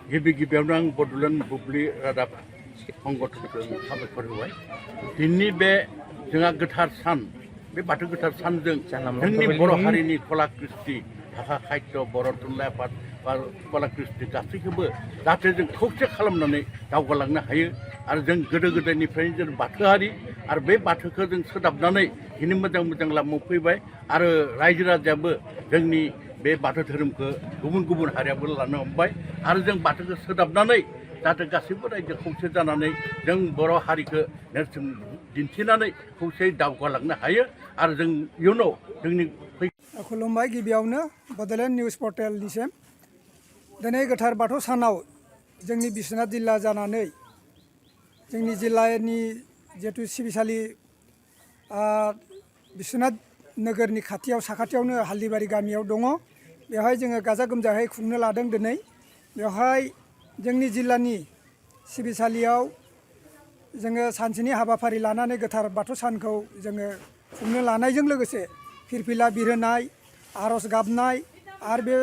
गिबि गिबियावनो आं बड'लेण्ड बुब्लि रादाब संगठनखौ साबायखर होबाय। दिनैनि बे जोंहा गोथार सान, बे बाथौ गोथार सानजों जोंनि बर' हारिनि कला कृष्टि, भाषा साहित्य, बर' थुनलाइ आफाद बा कला कृष्टि गासैखौबो जाहाथे जों खौसे खालामनानै दावगालांनो हायो। आरो जों गोदो गोदायनिफ्रायनो जों बाथौआरि आरो बे बाथौखौ जों सोदाबनानै दिनै मोजां मोजां लामायाव फैबाय आरो रायजो राजायाबो जोंनि बे बाथौ धोरोमखौ गुबुन गुबुन हारियाबो लानो हमबाय आरो जों बाथौखौ सोदाबनानै जाहाथे गासैबो रायजो खौसे जानानै जों बर' हारिखौ नेरसोन दिन्थिनानै खौसेयै दावगालांनो हायो आरो जों इयुनाव जोंनि खुलुमबाय। गिबियावनो बड'लेण्ड निउज पर्टेलनिसिम दिनै गोथार बाथौ सानाव जोंनि बिश्वनाथ जिल्ला जानानै जोंनि जिल्लानि जिहेतु सिबिसालि बिश्वनाथ नोगोरनि खाथियाव साखाथियावनो हाल्दिबारि गामियाव दङ। बेवहाय जोङो गाजा गोमजायै खुंनो लादों। दिनै बेवहाय जोंनि जिल्लानि सिबिसालियाव जोङो सानसेनि हाबाफारि लानानै गोथार बाथौ सानखौ जोङो खुंनो लानायजों लोगोसे फिरफिला बिरहोनाय, आर'ज गाबनाय आरो बे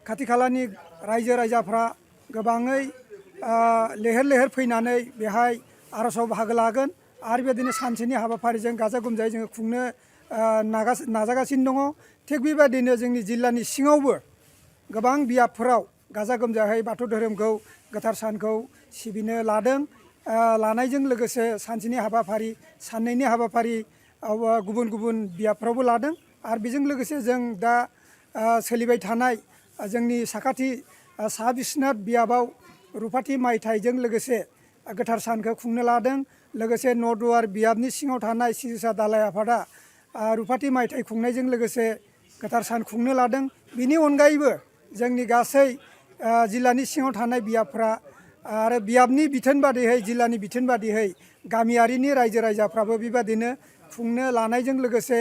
खाथि खालानि रायजो राजाफ्रा गोबाङै लैहोर लैहोर फैनानै बेहाय आर'जआव बाहागो लागोन आरो बेबायदिनो सानसेनि हाबाफारिजों गाजा गोमजायै जोङो खुंनो नाजागासिनो दङ। थिग बेबायदिनो जोंनि जिल्लानि सिङावबो गोबां बियाबफोराव गाजा गोमजायै बाथौ धोरोमखौ गोथार सानखौ सिबिनो लादों। लानायजों लोगोसे सानसेनि हाबाफारि, साननैनि हाबाफारि गुबुन गुबुन बियाबफ्रावबो लादों आरो बेजों लोगोसे जों दा सोलिबाय थानाय जोंनि साखाथि सा बिश्वनाथ बियाबाव रुपाथि मायथाइजों लोगोसे गोथार सानखौ खुंनो लादों। लोगोसे नदुवार बियाबनि सिङाव थानाय सिजुसा दालाय आफादा रुपाथि मायथाइ खुंनायजों लोगोसे गोथार सान खुंनो लादों। बिनि अनगायैबो जोंनि गासै जिल्लानि सिङाव थानाय बियाबफ्रा आरो बियाबनि बिथोन बादिहै, जिल्लानि बिथोन बादिहै गामियारिनि रायजो राजाफ्राबो बेबादिनो खुंनो लानायजों लोगोसे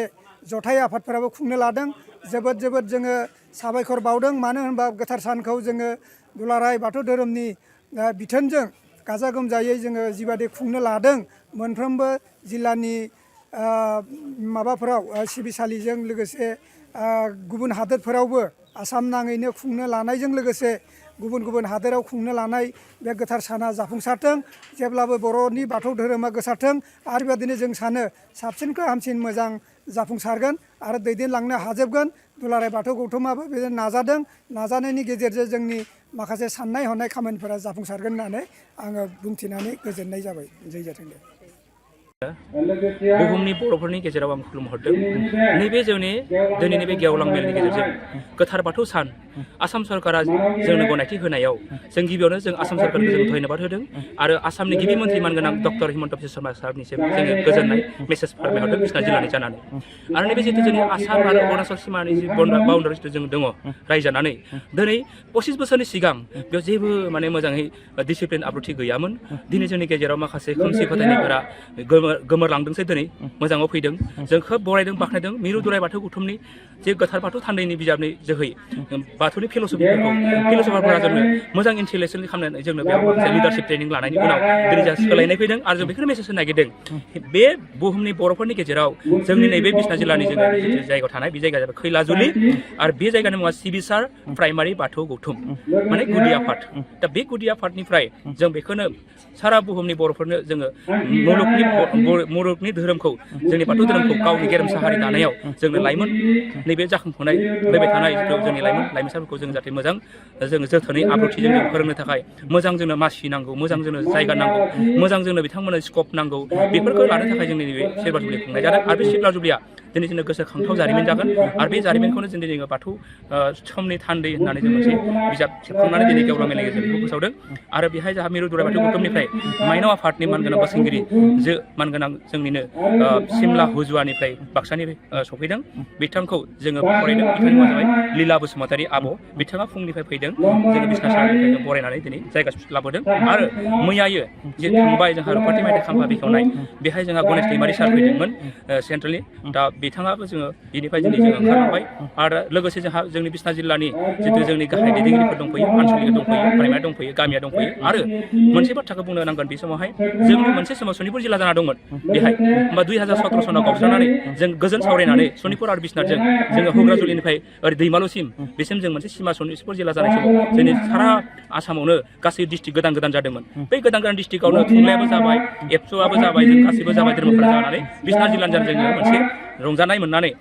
जथाइ आफादफोराबो खुंनो लादों। जोबोद जोङो साबायखर बावदों। मानो होनबा गोथार सानखौ जोङो दुलाराय बाथौ धोरोमनि बिथोनजों गाजा गोमजायै जोङो जिबादि खुंनो लादों, मोनफ्रोमबो जिल्लानि माबाफोराव सिबिसालिजों लोगोसे गुबुन हादोरफोरावबो आसाम नाङैनो खुंनो लानायजों लोगोसे गुबुन गुबुन हादोराव खुंनो लानाय बे गोथार साना जाफुंसारथों। जेब्लाबो बर'नि बाथौ धोरोमा गोसारथों आरो बेबायदिनो जों सानो साबसिननिफ्राय हामसिन मोजां जाफुंसारगोन आरो दैदेनलांनो हाजोबगोन। दुलाराय बाथौ गौथुमाबो बेजों नाजादों। नाजानायनि गेजेरजों जोंनि माखासे साननाय हनाय खामानिफोरा जाफुंसारगोन होननानै आङो बुंथिनानै गोजोननाय जाबाय। जै जाथों दे। बुहुमनि बर'फोरनि गेजेराव आं खुलुमहरदों। नैबे जोंनि दिनैनि बे गेवलां मेलनि गेजेरजों गोथार बाथौ सान आसाम सरकारा जोंनो गनायथि होनायाव जों गिबियावनो जों आसाम सरकारखौ जों धन्यबाद होदों आरो आसामनि गिबि मन्त्रि मानगोनां डक्टर हिमन्त बिश्व शर्मा सारनिसिम जोङो गोजोननाय मेसेज फोरमायहरदों बिश्वनाथ जिल्लानि जानानै। आरो नैबे जितु जोंनि आसाम आरो अरुणाचल सिमानि जि बाउन्डारि जितु जों दङ रायजानानै दिनै 25 बोसोरनि सिगां बेयाव जेबो माने मोजाङै डिसिप्लिन आब्रुथि गैयामोन। दिनै जोंनि गेजेराव माखासे खोमसि फोथायनायफोरा गोमोरलांदोंसै, दिनै मोजाङाव फैदों। जों खोब बरायदों, बाख्नायदों। मिरु दुलाराय बाथौ गौथुमनि जे गोथार बाथौ थान्दैनि बिजाबनि जोहै बाथौनि फिलसफारफोरा जोंनो मोजां इन्सटिलेसन खालामनानै जोंनो बेयाव माखासे लिडारशिप ट्रेनिं लानायनि उनाव दिनै जोंहा सोलायनाय फैदों आरो जों बेखौनो मेसेज होनो नागिरदों। बे बुहुमनि बर'फोरनि गेजेराव जोंनि नैबे बिश्वनाथ जिल्लानि जोङो जिथु जायगायाव थानाय बे जायगाया जाबाय खैलाजुलि आरो बे जायगानि मुङा सिबिसार प्राइमारि बाथौ गौथुम, माने गुदि आफाद। दा बे गुदि आफादनिफ्राय जों बेखौनो सारा बुहुमनि बर'फोरनो जोङो मुलुगनि धोरोमखौ, जोंनि बाथौ धोरोमखौ गावनि गेरेमसा हारि दानायाव जोंनो लाइमोन नैबे जाखांफुनाय फैबाय थानाय जिथु जोंनि लाइमोनसाफोरखौ जों जाहाथे मोजां जोङो जोथोनै आब्रुथिजों जों फोरोंनो थाखाय मोजां जोंनो मासि नांगौ, मोजां जोंनो जायगा नांगौ, मोजां जोंनो बिथांमोननो स्कप नांगौ। बेफोरखौ लानो थाखाय जोंनि नैबे सिलभार जुबलि खुंनाय जादों आरो बे सिलभार जुबलिया दिनै जोंनो गोसोखांथाव जारिमिन जागोन आरो बे जारिमिनखौनो दिनै जोङो बाथौ समनि थान्दै होननानै जों मोनसे बिजाब सेबखांनानै दिनै गेवलां मेलनि गेजेरजों बेखौ फोसावदों। आरो बेहाय जोंहा मिरु दुलाराय बाथौ गौथुमनिफ्राय माइनाव आफादनि मानगोनां बोसोनगिरि मानगोनां जोंनिनो सिमला हुजुवानिफ्राय बाक्सानिफ्राय सफैदों। बिथांखौ जोङो फरायदों। बिथांनि मुङा जाबाय लीला बसुमतारी आब'। बिथाङा फुंनिफ्राय फैदों। जोङो बिश्वनाथ सारनिफ्राय जों बरायनानै दिनै जायगा लाबोदों। आरो मैयायो जे थांबाय जोंहा रुपाथि मायथाइ खाम्फा बेखेवनाय, बेहाय जोंहा गणेश दैमारि सार फैदोंमोन सेन्ट्रेलनि। दा बिथाङाबो जोङो बिनिफ्राय दिनै जोङो ओंखारलांबाय आरो लोगोसे जोंहा जोंनि बिश्वनाथ जिल्लानि जितु जोंनि गाहाय दैदेनगिरिफोर दंफैयो, आनसलिक दंफैयो, प्राइमारि दंफैयो, गामिया दंफैयो। आरो मोनसे बाथ्राखौ बुंनो नांगोन, बे समावहाय जोंनि मोनसे समाव सनितपुर जिल्ला जाना दंमोन बेहाय, होमबा 2017 सनाव गावस्रानानै जों गोजोन सावरायनानै सनितपुर आरो बिश्वनाथजों जोङो हुग्राजुलिनिफ्राय ओरै दैमालुसिम बेसिम जों मोनसे सिमा सनितपुर जिल्ला जानाय समाव जोंनि सारा आसामावनो गासै डिस्ट्रिक्ट गोदान गोदान जादोंमोन बै गोदान गोदान डिस्ट्रिक्टआवनो थुनलाइयाबो जाबाय एबसुआबो जाबाय जों गासैबो जाबाय धोरोमफोरा जानानै बिसनाथ जिल्लानि जोङो मोनसे रंजानाय मोननानै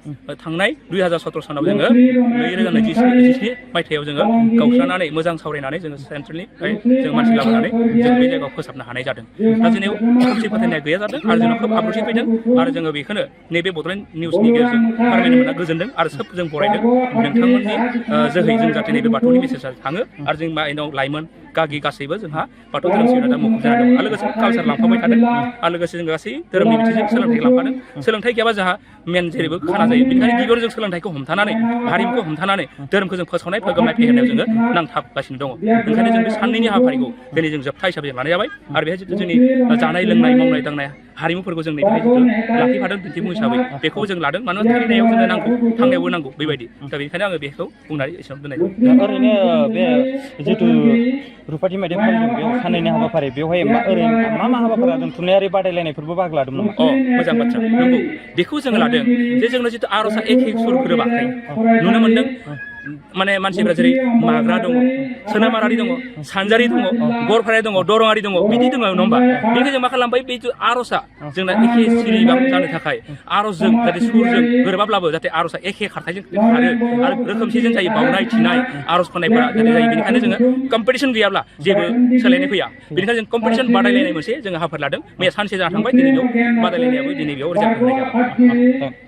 थांनाय 2017 सानाव जोङो 2027 मायथाइयाव जोङो गावस्रानानै मोजां सावरायनानै जोङो सेन्ट्रेलनिफ्राय जों मानसि लाबोनानै जों बे जायगायाव फोसाबनो हानाय जादों दा जोंनियाव खोमसि फोथायनाया गैया जादों आरो जोंनाव खोब आब्रुथि फैदों आरो जोङो बेखौनो नैबे बड'लेण्ड निउसनि गेजेरजों फोरमायनो मोना गोजोनदों आरो सोब जों बरायदों नोंथांमोननि जोहै जों जाहाथे नैबे बाथौनि मेसेजआ थाङो आरो जों माइनाव लाइमोन गागि गासैबो जोंहा बाथौ धोरोम सिबिनायाव दा मुखुब जाना दं आरो लोगोसे कालसार लांफाबाय थादों आरो लोगोसे जों गासै धोरोमनि बिथिंजों सोलोंथाइ लांफादों सोलोंथाइ गैयाबा जोंहा मेन जेरैबो खाना जायो बेनिखायनो गिबियावनो जों सोलोंथाइखौ हमथानानै हारिमुखौ हमथानानै धोरोमखौ जों फोसावनाय फोगोमनाय फेहेरनायाव जोङो नांथाबगासिनो दङ ओंखायनो जों बे साननैनि हाबाफारिखौ दिनै जों जोबथा हिसाबै लानाय जाबाय आरो बेहाय जिथु जोंनि जानाय लोंनाय मावनाय दांनाय हारिमुफोरखौ जों नैबेहाय जिथु लाखिफादों दिन्थिफुं हिसाबै बेखौ जों लादों मानोना थैनायाव जोंनो नांगौ थांनायावबो नांगौ बेबायदि दा बेनिखायनो आङो बेखौ बुंनानै एसेबां दोननाय जाबाय ओरैनो बे जिथु रुपाथि मायथाइ फालिदों बेयाव साननैनि हाबाफारि बेवहाय ओरैनो मा हाबाफारि लादों थुनलाइयारि बादायलायनायफोरबो बाहागो लादोंमोन नामा मोजां बाथ्रा नंगौ बेखौ जोङो लादों जे जोंनो जिथु आर'जआ एखे सुर गोरोबाखै नुनो मोनदों माने मानसिफ्रा जेरै माग्रा दङ सोनाबारि दङ सानजारि दङ गरफारा दङ दरङारि दङ बिदि दङ नङा होमबा बेनिखायनो जों मा खालामबाय बे आर'जआ जोंना एखे सिरिबां जानो थाखाय आर'जजों जाहाथे सुरजों गोरोबाब्लाबो जाहाथे आर'जआ एखे खारथायजों खारो आरो रोखोमसेजों जायो बावनाय थिनाय आर'ज खन्नायफोरा जाहाथे जायो बेनिखायनो जोङो कम्पिटिसन गैयाब्ला जेबो सोलायनाय फैया बेनिखायनो जों कम्पिटिसन बादायलायनाय मोनसे जोङो हाबाफारि लादों मैया सानसे जाना थांबाय दिनै बेयाव बादायलायनायाबो दिनै बेयाव रिजाल्ट होनाय जाबाय